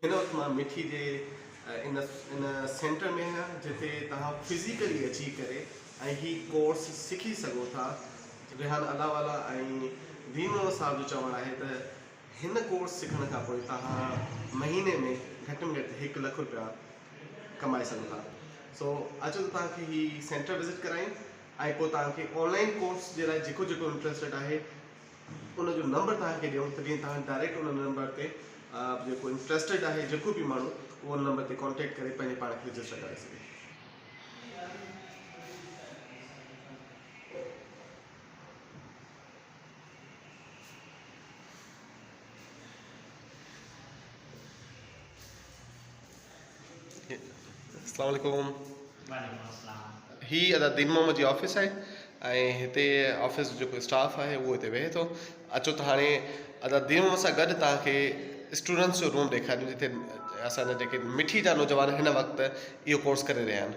هن وقت مان مٺي جي ان ان سينٽر ۾ آهيان جتي توهان فزيڪلي اچي ڪري ۽ هي ڪورس سکي سگهو ٿا. ريحان الله والا ۽ دين محمد صاحب جو چوڻ آهي ته هن ڪورس سکڻ کان پوء توهان مهيني ۾ گهٽ ۾ گهٽ هڪ لک روپيا ڪمائي سگهو ٿا. سو اچو ته توهان کي هي سينٽر وزٽ ڪرايون ۽ پوء توهان کي آنلائن ڪورس جي لاء جيڪو جيڪو انٽريسٽيڊ آهي ان جو نمبر توهان کي ڏيون ته جيئن توهان ڊائريڪٽ ان نمبر تي جيڪو انٽريسٽيڊ آهي جيڪو به ماڻهو اهو ان نمبر تي ڪانٽيڪٽ ڪري پنهنجي پاڻ کي رجسٽر ڪرائي سگهي. السلام عليڪم. وعليڪم السلام. هي ادا دين محمد جي آفيس آهي ۽ هتي آفيس جو جيڪو اسٽاف آهي اهو هتي ويهي ٿو اچو ته هاڻي ادا دين محمد سان گڏ توهان کي اسٽوڊنٽس جو روم ڏيکاريون جتي اسان جا جيڪي مٺي جا نوجوان هن وقت اهو ڪورس ڪري رهيا آهن.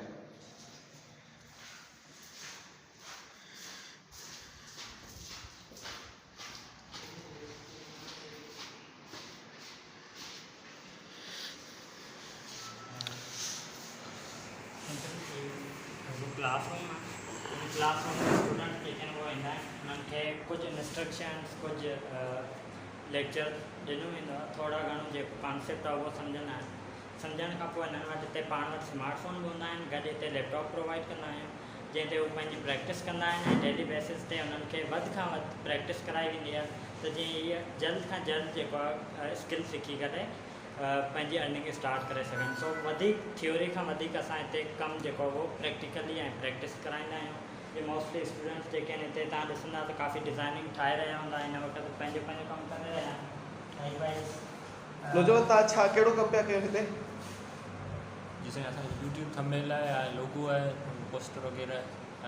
ڪلاس روم آهي ان ڪلاس روم ۾ اسٽوڊنٽ جيڪي آهن اهي ايندا آهن انهن کي ڪجهه انسٽرڪشنس ڪجهه ليڪچر ڏنو ويندو آهي ٿورا گهڻو جيڪو ڪانسيپٽ آهي اهو سمجهندا آهن سمجهڻ کان پوء انهن وٽ هتي پاڻ وٽ سمارٽ فون به هوندا آهن گڏ هتي ليپ ٽاپ پرووائيڊ ڪندا آهيون جنهن تي هو پنهنجي پريڪٽس ڪندا آهن ۽ ڊيلي بيسز تي انهن کي وڌ کان وڌ پريڪٽس ڪرائي ويندي آهي ته جيئن هي جلد کان جلد جيڪو آهي اسڪل سکي ڪري پنهنجي ارننگ اسٽارٽ ڪري سگهن سو وڌيڪ ٿيوري کان وڌيڪ اسان هتي ڪم جيڪو آهي اهو پريڪٽيڪلي ۽ پريڪٽس ڪرائيندا آهيون جي موسٽلي اسٽوڊنٽس جيڪي آهن هتي تهان ڏسندا ته ڪافي ڊزائننگ ٺاهي رهيا هوندا هن وقت پنهنجو پنهنجو ڪم ڪري رهيا آهن لائڪ وائز. نوجوان توهان ڇا ڪهڙو ڪم پيا ڪيو هتي؟ جي سائين اسان جو يوٽيوب ٿمبنيل آهي ۽ لوگو آهي پوسٽر وغيره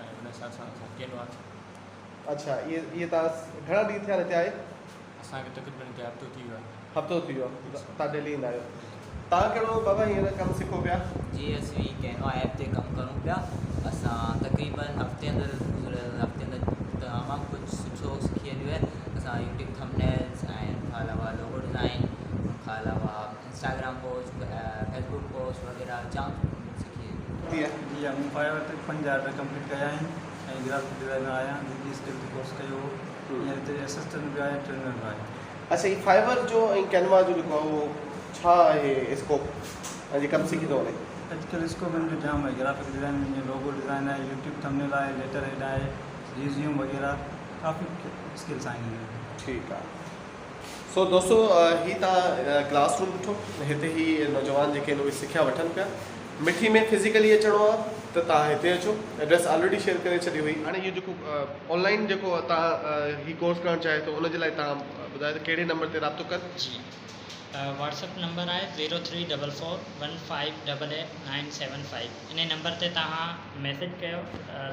۽ ان حساب سان اسان ڪينوا اڇا اهي اهي توهان گهڻا ڏينهن ٿيا آهن هتي آئي؟ اسان کي تقريبن هتي هفتو ٿي ويو آهي. هفتو ٿي ويو آهي توهان ڊيلي ايندا آهيو. توهان ڪهڙو بابا هينئر ڪم سکو پيا؟ جي اسين ڪينوا ايپ تي ڪم ڪرون پيا اسان تقريبن هفتي اندر گذريل هفتي اندر تمام ڪجهه سٺو سکي ويو آهي اسان يوٽيوب ٿمبنيلز ۽ ان کان علاوه لوگو ڊزائن ان کان علاوه انسٽاگرام پوسٽ فيسبوڪ پوسٽ وغيره جام سکي ٿي. جي ها مون فائيور تي پنج آرڊر ڪمپليٽ ڪيا آهن ۽ گرافڪ ڊزائنر آهيان جي جي اسڪل تي ڪورس ڪيو هو هينئر هتي اسسٽنٽ به آهيان ٽرينر به آهيان. اڇا هي فائيور جو ۽ ڪينوا جو جيڪو آهي اهو ڇا آهي اسڪوپ ۽ جي ڪم سکي ٿو وڃي. اڄڪلهه اسڪوپ ان جو جام آهي گرافڪ ڊزائن ۾ جيئن لوگو ڊزائن آهي يوٽيوب ٿمبنيل آهي ليٽر هيڊ آهي ريزيوم وغيره ڪافي اسڪلس آهن ان ۾. ٺيڪ آهي سو دوستو هي توهان ڪلاس روم ڏٺو هتي هي نوجوان جيڪي آهن اهي سکيا وٺن پيا مٺي ۾ فزيڪلي اچڻو آهي ته توهان هتي اچو ايڊريس آلريڊي شيئر ڪري ڇڏي هئي. هاڻي اهو جيڪو آن لائن جيڪو توهان هي ڪورس ڪرڻ چاهي ٿو ان جي لاء توهان ٻڌايو ته ڪهڙي نمبر تي رابطو ڪن. جي واٽس اپ نمبر آهي zero three double four one five double eight nine seven five انهي نمبر تي توهان ميسيج ڪيو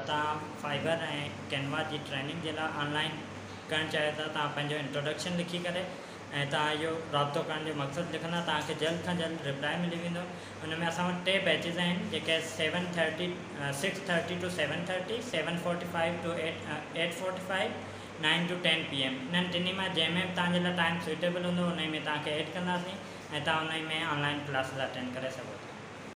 توهان فائبر ۽ ڪينوا جي ٽريننگ جي لاء آن لائن ڪرڻ چاهيو ٿا توهان پنهنجو انٽروڊڪشن لکي ڪري ۽ توهان اهو رابطو ڪرڻ جو مقصد لکندا توهان کي جلد کان جلد رپلائي ملي ويندو ان ۾ اسان وٽ ٽي بيچز آهن جيڪي seven thirty six thirty to seven thirty seven forty five to eight eight forty five nine to ten P M انهن ٽنهي مان جنهن ۾ به توهان جي لاء ٽائيم سوئيٽيبل هوندو انهي ۾ توهان کي ايڊ ڪنداسين ۽ توهان انهي ۾ آن لائين ڪلاسز اٽينڊ ڪري سگهو ٿا.